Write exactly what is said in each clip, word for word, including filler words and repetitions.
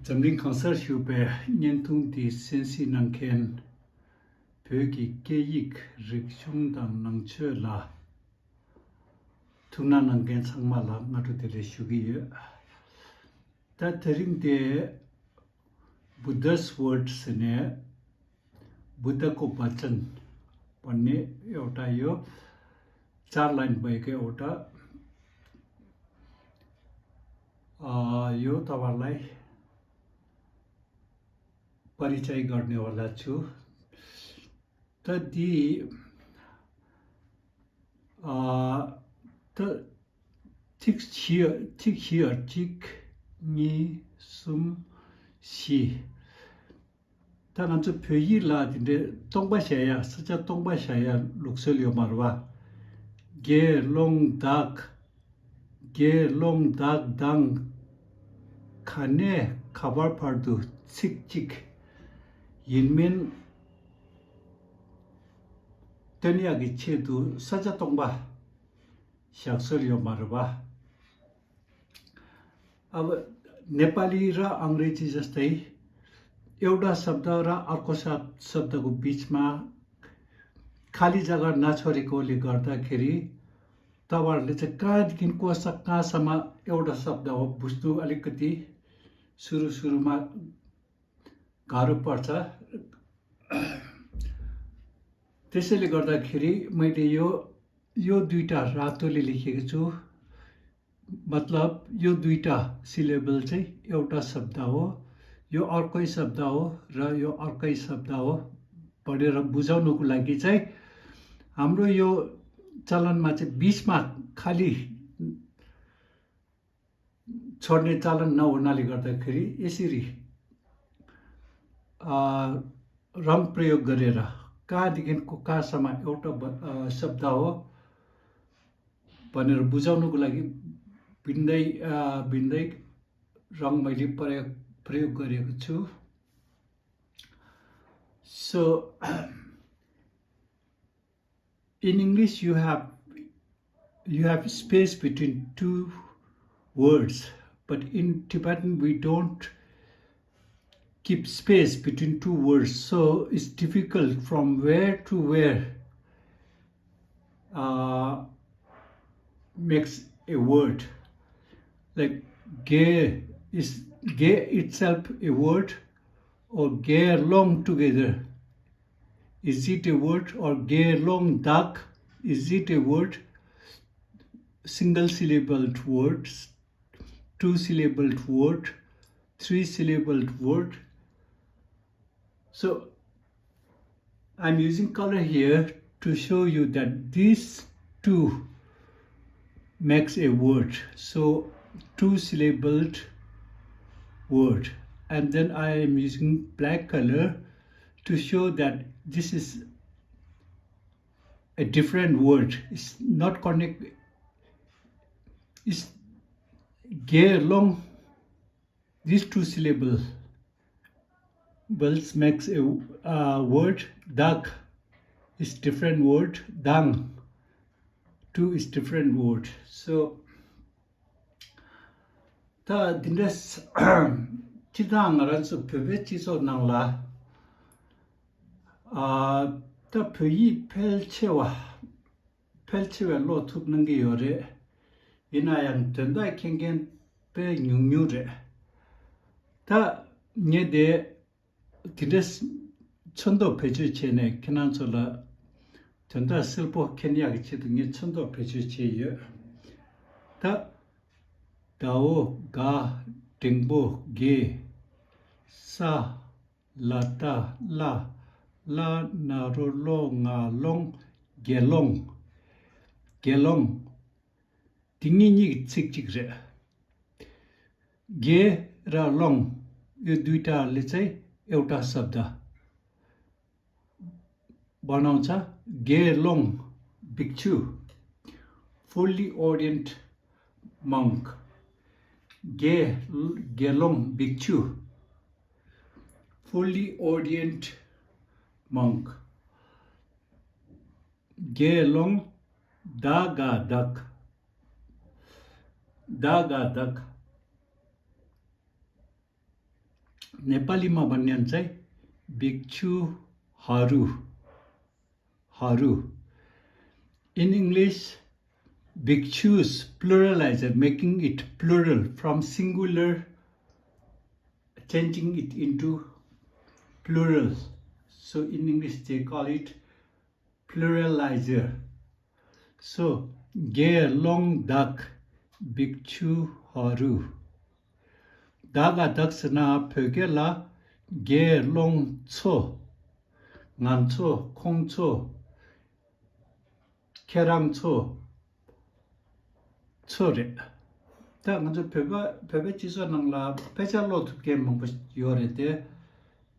འཛམ་གླིང་གང་སར་བཞུགས་པའི་བརྙན་ཐུང་འདི་གསན་གཟིགས་གནང་མཁན་བོད་ཀྱི་སྐད་ཡིག་རིག་གཞུང་དང་ནང་ཆོས་ལ་ཐུགས་སྣང་གནང་མཁན་ཚང་མ་ལ་སྔ་དྲོ་བདེ་ལེགས་ཞུ་གི་ཡོད། ད་དེ་རིང་དེ་Buddha's Word ཟེར་ནས་बुद्ध को वचन भन्ने एउटा यो चार लाइन भएको एउटा, अ, यो तपाईँहरूलाई परिचय गर्नेवाला छु। त दि, अ, त ठिक छिय ठिक छिय ठिक नि सुम सी। ད་ང་ཚོ་བོད་ཡིག་ལ་དེ་འདྲའི་སྟོང་པ་བཞག་ཡ། ས་ཆ་སྟོང་པ་བཞག་ཡ་ལུགས་སྲོལ་ཡོད་མ་རེད་བ། དགེ་སློང་བདག་དགེ་སློང་བདག་དང་། ག་ནས་ག་བར་བར་དུ་ཚིག་གཅིག་ཡིན་མིན་སྟོན་ཡག་གི་ཆེད་དུ་ས་ཆ་སྟོང་པ་བཞག་སྲོལ་ཡོད་མ་རེད་བ། अब नेपाली र अङ्ग्रेजी जस्तै एउटा शब्द र अर्को शब्द शब्दको बिचमा खाली जग्गा नछोडेकोले गर्दाखेरि तपाईँहरूले चाहिँ कहाँदेखि कस कहाँसम्म एउटा शब्द हो बुझ्नु अलिकति सुरु सुरुमा गाह्रो पर्छ। त्यसैले गर्दाखेरि मैले यो यो दुईटा रातोले लेखेको छु। मतलब यो दुईटा सिलेबल चाहिँ एउटा शब्द हो, यो अर्कै शब्द हो र यो अर्कै शब्द हो भनेर बुझाउनको लागि चाहिँ हाम्रो यो चलनमा चाहिँ बिचमा खाली छोड्ने चलन नहुनाले गर्दाखेरि यसरी रङ प्रयोग गरेर कहाँदेखिको कहाँसम्म एउटा शब्द हो भनेर बुझाउनको लागि भिन्दै भिन्दै रङ मैले प्रयोग प्रयोग गरेको छु। So in English you have you have space between two words, but in Tibetan we don't keep space between two words, so it's difficult from where to where uh, makes a word. Like ge is ge itself a word, or ge long together. Is it a word? Or ge long dak? Is it a word? Single syllabled words, two syllabled word, three syllabled word. So I'm using color here to show you that these two makes a word. So two syllabled word. And then I am using black color to show that this is a different word. It's not connect. It's ge long. These two syllables makes a uh, word. Dak is different word. Dang two is different word. So ད་འདི་འདྲ་སྤྱིར་བཏང་ང་རང་ཚོ་བོད་པའི་སྤྱི་ཚོགས་ནང་ལ་ཨ་ད་བོད་ཡིག་ཕལ་ཆེ་བ་ཕལ་ཆེ་བས་ཀློག་ཐུབ་གནང་གི་ཡོད་རེད། ཡིན་ན་ཡང་དོན་དག་མཁྱེན་མཁན་དཔེ་ཉུང་ཉུང་རེད། ད་ངས་དེ་དེ་འདྲའི་ཚོན་མདོག་བེད་སྤྱོད་བྱས་ནས་ཁྱེད་རང་ཚོ་ལ་དོན་དག་གསལ་པོ་མཁྱེན་ཡག་གི་ཆེད་དུ་ངས་ཚོན་མདོག་བེད་སྤྱོད་བྱས་ཡོད། ད་ཟླ་བོ་དགའ། འགྲེང་བུ་དགེ། ས། ལ་ད་ལ། ལ་ན་རོ་ལོ་ང་ལོང་། དགེ་སློང་། དགེ་སློང་། དེ་གཉིས་གཉིས་ཀྱི་ཚིག་གཅིག་རེད། དགེ་ར་སློང་यो दुईटाले चाहिँ एउटा शब्द बनाउँछ। དགེ་སློང་། भिक्षु, fully ordained monk. དགེ་དགེ་སློང་། भिक्षु, fully ordained monk. དགེ་སློང་། ད་ག་བདག་ད་ག་བདག नेपालीमा भन्ने हुन्छ है, भिक्षुहरू। हरू। In English, bhikshus pluralizer, making it plural from singular, changing it into plural. So in English, they call it pluralizer. So, དགེ་སློང་དག भिक्षुहरू. དག་ག་དག་ཟེར་ན་བོད་སྐད་ལ་དགེ་སློང་ཚོ། ང་ཚོ། ཁོང་ཚོ། ཁྱེད་རང་ཚོ། ཚོ་རེད། ད་ང་ཚོ་བོད་པ་བོད་པའི་སྤྱི་ཚོགས་ནང་ལ་དཔེ་ཆ་ཀློག་ཐུབ་མཁན་མང་པོ་ཡོད་རེད་དེ།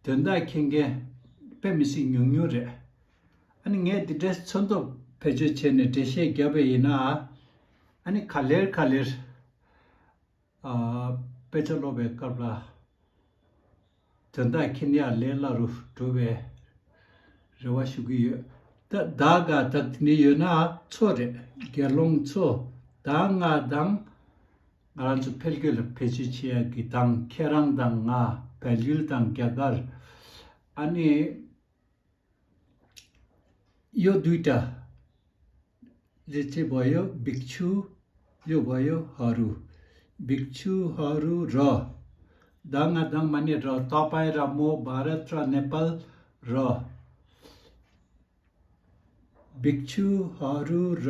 དོན་དག་མཁྱེན་མཁན་དཔེ་མི་སྲིད་ཉུང་ཉུང་རེད། ཨ་ནི་ངས་འདི་འདྲའི་ཚོན་མདོག་བེད་སྤྱོད་བྱས་ནས་འགྲེལ་བཤད་བརྒྱབ་པ་ཡིན་ན། ཨ་ནི་ག་ལེར་ག་ལེར། ཨ། དཔེ་ཆ་ཀློག་པའི་སྐབས་ལ་དོན་དག་མཁྱེན་ཡག་ལས་སླ་རུ་འགྲོ་བའི་རེ་བ་ཞུ་གི་ཡོད། ད་དག་ག་དག་དེ་ནི་ཡོད་ན་ཚོ་རེད། དགེ་སློང་ཚོ། ད་ང་དང་། ང་རང་ཚོ་ཕལ་སྐད་ལ་བེད་སྤྱོད་བྱེད་ཡག་གི་དང་། ཁྱེད་རང་དང་། ང་། བལ་ཡུལ་དང་རྒྱ་གར། ཨ་ནི། यो दुईटा चाहिँ भयो भिक्षु, यो भयो हरू। भिक्षुहरू र। ད་ང་དང་མ་ནི་र། तपाईँ र म, भारत र नेपाल र। भिक्षुहरू र।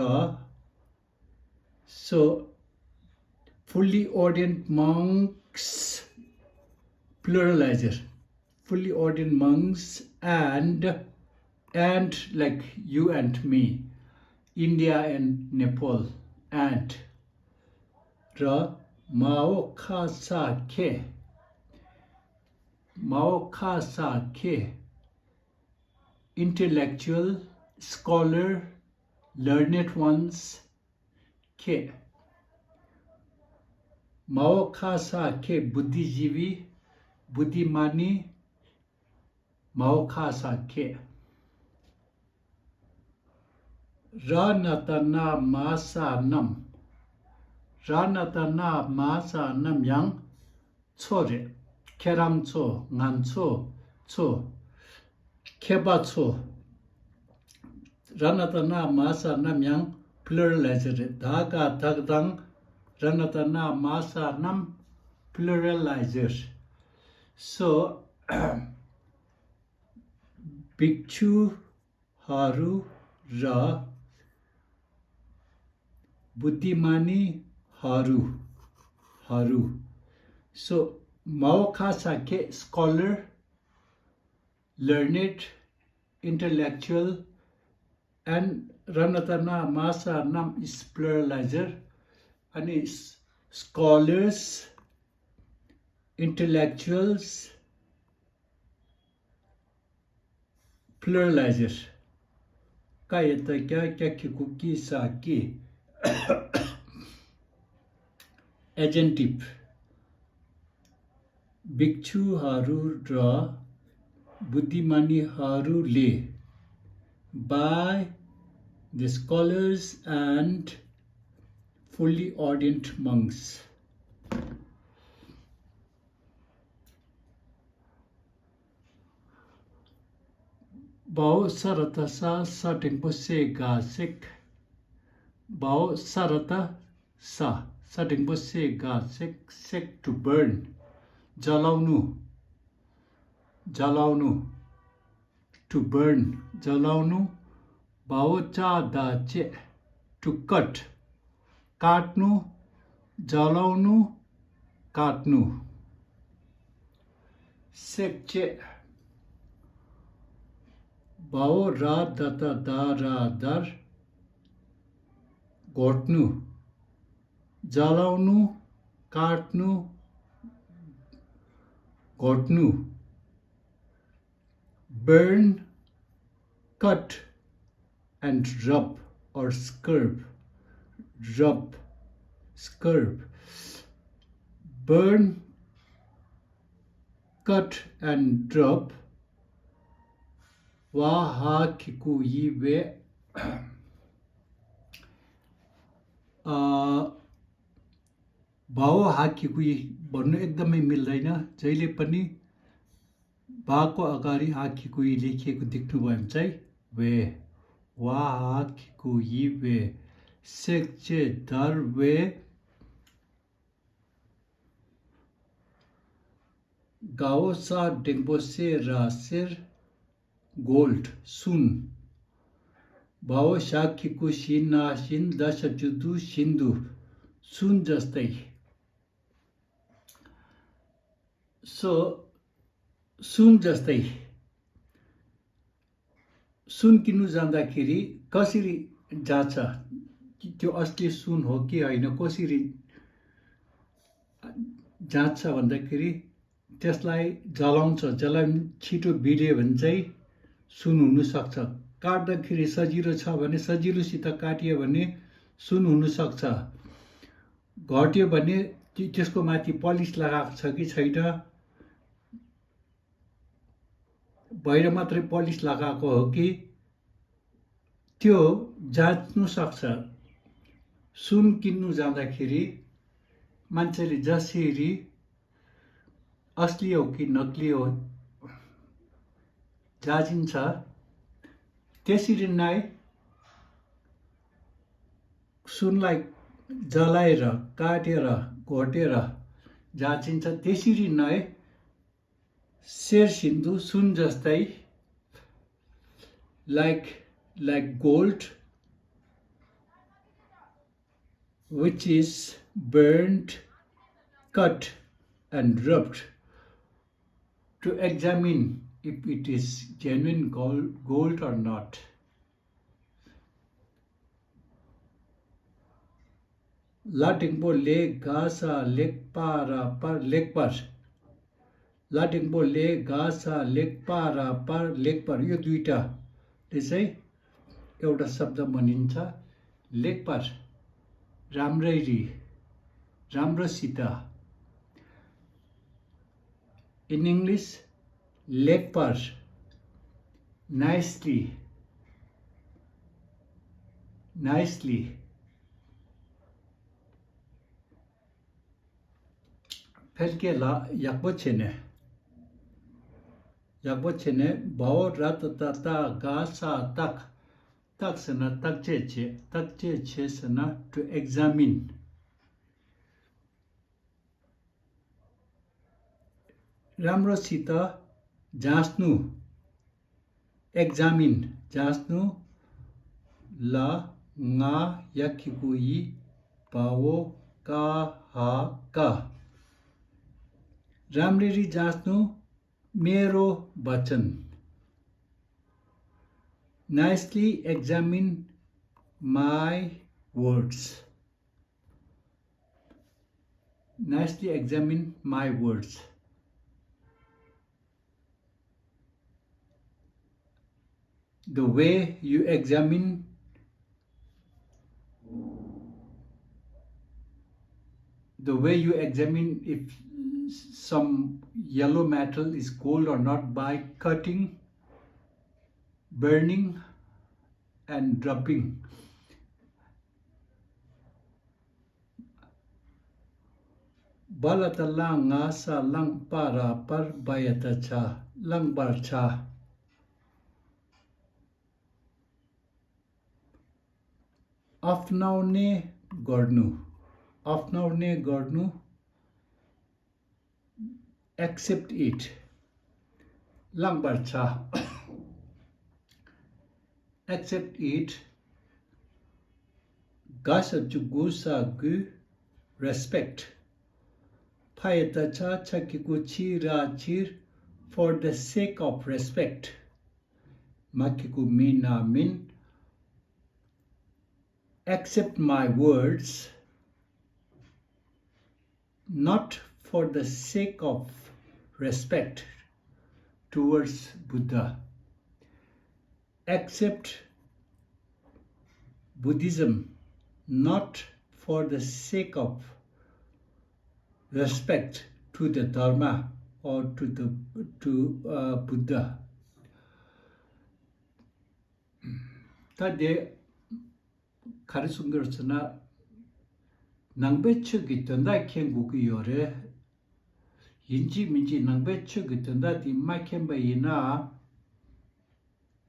So, fully ordained monks, pluralizer, fully ordained monks and, and like you and me, India and Nepal, and र माओ खासा के, माओ खासा के, intellectual, scholar, learned ones, के। माओ खासा के बुद्धिजीवी, बुद्धिमानी, माओ खासा के। रानाताना मासा नम, रानाताना मासा नम yang ཚོ་རེད། ཁྱེད་རང་ཚོ། ང་ཚོ། ཚོ། མཁས་པ་ཚོ། ར་ན་ད་ན་མ་ས་ནམ་ཡང་pluralizer རེད། ད་ག་དག་དང་ར་ན་ད་ན་མ་ས་རྣམས་pluralizer. So, भिक्षु हरू र बुद्धिमानी हरू, हरू। So, माओ खासा के scholar, learned, intellectual, and र न त न मा स नम is pluralizer, अनि scholars, intellectuals, pluralizer. का यता क्या, क्या खिकु कि सा कि। Adjective. भिक्षुहरू र बुद्धिमानीहरूले, by the scholars and fully ordained monks. བའོ་ས་ར་ད་ས་ས་འགྲེང་བུ་སེ་ག་སེག་བའོ་ས་ར་ད་ས་ས་འགྲེང་བུ་སེ་ག་སེག་སེག to burn. ཇ་ལའོ་ནུ། ཇ་ལའོ་ནུ། To burn. ཇ་ལའོ་ནུ། བའོ་ཅ་ད་ཅེ། To cut. ཀཊ་ནུ། ཇ་ལའོ་ནུ། ཀཊ་ནུ། སེག་ཅེ། བའོ་ར་ད་ད་ད་ར་དར། གོཊ་ནུ། ཇ་ལའོ་ནུ། ཀཊ་ནུ། གོཊ་ནུ། Burn, cut, and rub or scrub. Rub, scrub. Burn, cut, and rub. ཝ་ཧ་གི་གུ་ཡི་ཝེ། ཨ། བའོ་ཧ་གི་གུ་ཡི། བར་ནུ་ཨེག་དམ་མི་མི་ལ་ཡིན་ན་ཇའི་ལེ་པ་ནི། བ་ཀོ་ཨ་ག་རི་ཧ་གི་གུ་ཡི་ལི་ཁེ་གུ་འདིག་ཐུ་བ་ཡིན་ཙའི་ཝེ། ཝ་ཧ་གི་གུ་ཡི་ཝེ། སེག་ཅེ་དར་ཝེ། གའོ་ས་འགྲེང་པོ་སེ་ར་སེར། གོལ་ཌི་སུན། བའོ་ཞ་གི་གུ་ཞི་ན་བཞིན། ད་ཞབས་ཀྱུ་དུ་བཞིན་དུ། སུན་ཇ་སྟེ། སོ། སུན་ཇ་སྟེ། སུན་ཀི་ནུ་ཟན་ད་ཁི་རི་ཀ་སི་རི་ཇ་ཆ། ཀྱོ་ཨས་ལི་སུན་ཧོ་ཀི་ཧ་ཡི་ན་ཀོ་སི་རི་ཇ་ཆ་བན་ད་ཁི་རི། དེ་སླའི་ཇ་ལོང་ཆ་ཇ་ལ་ཆི་ཏོ་བི་རེ་བན་ཙའི་སུན་ཧུ་ནུ་སག་ཆ། ཀར་ད་ཁི་རི་ས་ཇི་རོ་ཆ་བ་ནི་ས་ཇི་ལུ་སི་ད་ཀ་ཏི་ཡ་བ་ནི་སུན་ཧུ་ནུ་སག་ཆ། གོ་ཏི་ཡ་བ་ནི་ཏི་ཏི་སྐོ་མ་ཏི་པོ་ལིཤ་ལ་ཧག་ཆ་གི་ཆ་ཡི་ད། བའི་ར་མ་ཏྲི་པོ་ལིཤ་ལ་ཀ་ཀོ་ཧོ་ཀི། ཏིའོ་ཇ་ནུ་སག་ས། སུན་ཀི་ནུ་ཟན་ད་ཁི་རི། མན་ཆེ་རི་ཇ་སི་རི། ཨས་ལི་ཡོ་ཀི་ནག་ལི་ཡོ། ཇ་ཅིན་ཆ། ཏེ་སི་རི་ནའི། སུན་ལའི་ཇ་ལའི་ར་ཀ་ཏེ་ར་གོ་ཏེ་ར། ཇ་ཅིན་ཆ་ཏེ་སི་རི་ནའི། སེར་བཞིན་དུ་སུན་ཇ་སྟེ། Like, like gold, which is burnt, cut, and rubbed to examine if it is genuine gold, gold or not. ལ་འགྲེང་པོ་ལེ་ག་ས་ལེགས་པ་ར་པར་ལེགས་པར། ལ་འགྲེང་པོ་ལེ་ག་ས་ལེགས་པ་ར་པར་ལེགས་པར་ཡོད་དུས་ད། ལེ་སེ། एउटा शब्द भनिन्छ ལེགས་པར། राम्ररी। राम्रोसित। In English, ལེགས་པར། Nicely. Nicely. ཕལ་སྐད་ལ་ཡག་པོ་བྱས་ནས། ཡག་པོ་བྱས་ནས་བའོ་ར་ཏ་ཏ་ཏ་ག་ས་བརྟག་བརྟག་ཟེར་ན་བརྟག་དཔྱད་བྱེད། བརྟག་དཔྱད་བྱེད་ཟེར་ན་to examine. རམ་རོ་སི་ཏ་ཇ་སྣུ། examine. ཇ་སྣུ་ལ་ང་ཡ་གི་གུ་ཡི་བའོ་ཀ་ཧ་ཀ། རམ་རི་རི་ཇ་སྣུ་མེ་རོ་བ་ཅན། Nicely examine my words. Nicely examine my words. The way you examine, the way you examine if some yellow metal is gold or not by cutting, burning, and rubbing. བ་ལ་ཏ་ལ་ང་ས་ལང་པ་ར་པར་བ་ཡ་ཏ་ཆ། ལང་པར་ཆ། ཨ་ཕ་ནའོ་ནེ་གོར་ནུ། ཨ་ཕ་ནའོ་ནེ་གོར་ནུ། Accept it. ལང་པར་ཆ། Accept it. ག་ས་བཅུ་དགུ་ས་དགུ། Respect. ཕ་ཡ་ཏ་ཆ་ཆ་གི་གུ་ཆི་ར་ཆིར། For the sake of respect. མ་གི་གུ་མི་ན་མིན། Accept my words, not for the sake of respect towards Buddha. Accept Buddhism, not for the sake of respect to the Dharma or to the, to, uh, Buddha. ད་དེ་ག་རེ་གསུང་གི་རེད་ཟེར་ན། ནང་པའི་ཆོས་ཀྱི་དོན་དག་མཁྱེན་དགོས་ཀྱི་ཡོད་རེད། ཡིན་གཅིག་མིན་གཅིག་ནང་པའི་ཆོས་ཀྱི་དོན་དག་དེ་མ་མཁྱེན་པ་ཡིན་ན།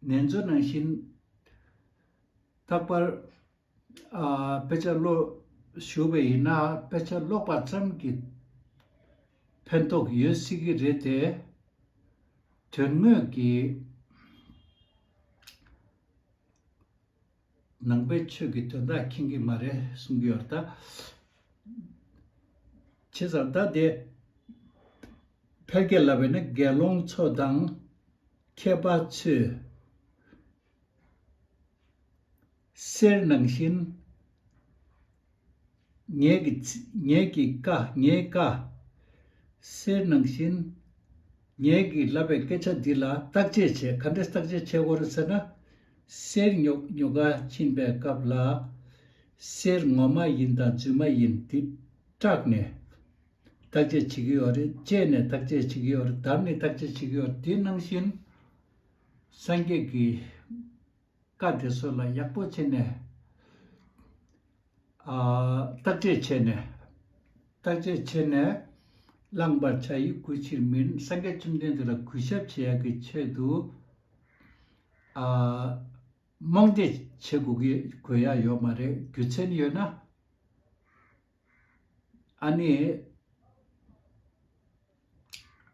ནན་ཚོ་ནང་བཞིན་རྟག་པར་ཨ་དཔེ་ཆ་ཀློག་ཞུགས་པ་ཡིན་ན། དཔེ་ཆ་ཀློག་པ་ཙམ་གྱིས་ཕན་ཐོགས་ཡོད་སྲིད་ཀྱི་རེད་དེ། དོན་དངོས་ཀྱི་ནང་པའི་ཆོས་ཀྱི་དོན་དག་མཁྱེན་གྱི་མ་རེད་གསུང་གི་ཡོད་རེད་ད། བྱས་ཙང་ད་དེ་ཕལ་སྐད་ལབ་པས་ན་དགེ་སློང་ཚོ་དང་མཁས་པ་ཚོས་གསེར་ནང་བཞིན། ངེད་ཀྱི་ཚི- ངེད་ཀྱི་བཀའ- ངའི་བཀའ། གསེར་ནང་བཞིན། ངེད་ཀྱིས་ལབ་པའི་སྐད་ཆ་འདི་ལ་བརྟག་དཔྱད་བྱས། ག་འདྲས་བརྟག་དཔྱད་བྱེད་དགོས་རེད་ཟེར་ན། གསེར་ཉོ- ཉོ་ག་ཕྱིན་པའི་སྐབས་ལ། གསེར་ངོ་མ་ཡིན་དང་རྫུན་མ་ཡིན་འདི་སྐྲག་ནས་བརྟག་དཔྱད་བྱེད་ཀྱི་ཡོད་རེད། དཔྱད་ནས་བརྟག་དཔྱད་བྱེད་ཀྱི་ཡོད་རེད། བརྡར་ནས་བརྟག་དཔྱད་བྱེད་ཀྱི་ཡོད་རེད། དེ་ནང་བཞིན་སངས་རྒྱས་ཀྱི་བཀའ་དེ་ཚོ་ལ་ཡག་པོ་བྱས་ནས། ཨ་བརྟག་དཔྱད་བྱས་ནས། བརྟག་དཔྱད་བྱས་ནས་བླངས་པར་བྱ་ཡི་གུས་ཕྱིར་མིན། སངས་རྒྱས་བཅོམ་ལྡན་འདས་ལ་གུས་ཞབས་བྱེད་ཡག་གི་ཆེད་དུ། ཨ་རྨོངས་དད་བྱེད་དགོས་ཀྱི་དགོས་ཡ་ཡོད་མ་རེད། རྒྱུ་མཚན་ཡོད་ན། ཨ་ནི།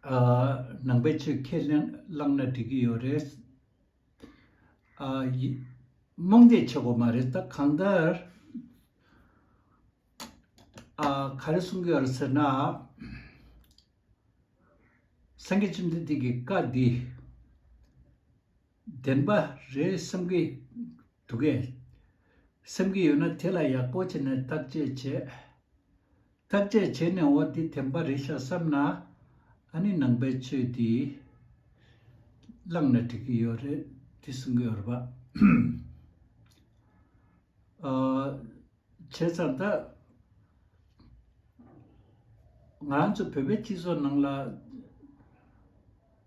ཨ་ནང་པའི་ཆོས་ཁས་ལེན་བླངས་ན་འགྲིག་གི་ཡོད་རེད། ཨ་ཡི- རྨོངས་དད་བྱེད་དགོས་མ་རེད། ད་གང་ལྟར། ཨ་ག་རེ་གསུང་གི་ཡོད་རེད་ཟེར་ན། སངས་རྒྱས་བཅོམ་ལྡན་འདས་ཀྱི་བཀའ་འདི་བདེན་པ་རེད་བསམ་གྱི་འདུག་གས། བསམ་གྱི་ཡོད་ན་དེ་ལ་ཡག་པོ་བྱས་ནས་བརྟག་དཔྱད་བྱས། བརྟག་དཔྱད་བྱས་ནས་འོ་འདི་བདེན་པ་རེད་ཤག་བསམ་ན། ཨ་ནི་ནང་པའི་ཆོས་འདི་བླངས་ན་འགྲིག་གི་ཡོད་རེད། འདི་གསུང་གི་ཡོད་རེད་པ། ཨ། བྱས་ཙང་ད་ང་རང་ཚོ་བོད་པའི་སྤྱི་ཚོགས་ནང་ལ་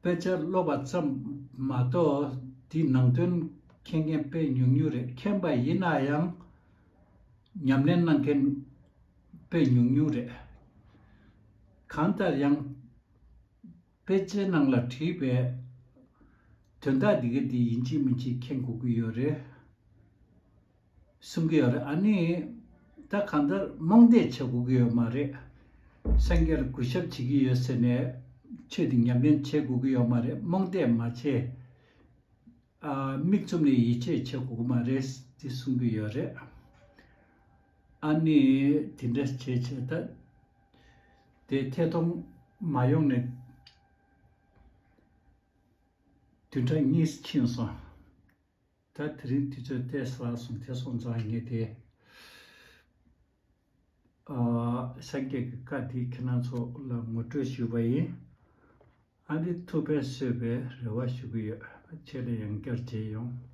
དཔེ་ཆ་ཀློག་པ་ཙམ་མ་གཏོགས་དེའི་ནང་དོན་མཁྱེན་མཁན་དཔེ་ཉུང་ཉུང་རེད། མཁྱེན་པ་ཡིན་ན་ཡང་ཉམས་ལེན་གནང་མཁན་དཔེ་ཉུང་ཉུང་རེད། གང་ལྟར་ཡང་དཔེ་ཆའི་ནང་ལ་བྲིས་པའི་དོན་དག་འདི་ག་འདི་ཡིན་གཅིག་མིན་གཅིག་མཁྱེན་དགོས་ཀྱི་ཡོད་རེད། གསུང་གི་ཡོད་རེད། ཨ་ནི། ད་གང་ལྟར་རྨོངས་དད་བྱེད་དགོས་ཀྱི་ཡོད་མ་རེད། སངས་རྒྱས་ལ་གུས་ཞབས་བྱེད་ཀྱི་ཡོད་ཟེར་ནས་ཆོས་འདི་ཉམས་ལེན་བྱེད་དགོས་ཀྱི་ཡོད་མ་རེད། རྨོངས་དད་མ་བྱེད། ཨ་མིག་བཙུམ་ནས་ཡིད་ཆེས་བྱེད་དགོས་ཀྱི་མ་རེད་དེ་གསུང་གི་ཡོད་རེད། ཨ་ནི་དེ་འདྲ་བྱས་བྱས་ད་དེ་ཐད་གཏོང་མ་ཡོང་ནས་བདུན་ཕྲག་གཉིས་ཕྱིན་སོང་། ད་དེ་རིང་དུས་ཚོད་ཏོག་ཙམ་སོང་དེ་སོང་ཙང་ངས་དེ་ཨ་སངས་རྒྱས་ཀྱི་བཀའ་འདི་ཁྱེད་རང་ཚོ་ལ་ངོ་སྤྲོད་ཞུས་པ་ཡིན། ཨ་ནི་ཐུགས་ཕན་གསོས་པའི་རེ་བ་ཞུ་གི་ཡོད། ཁྱེད་ལ་ཡང་བསྐྱར་མཇལ་ཡོང་།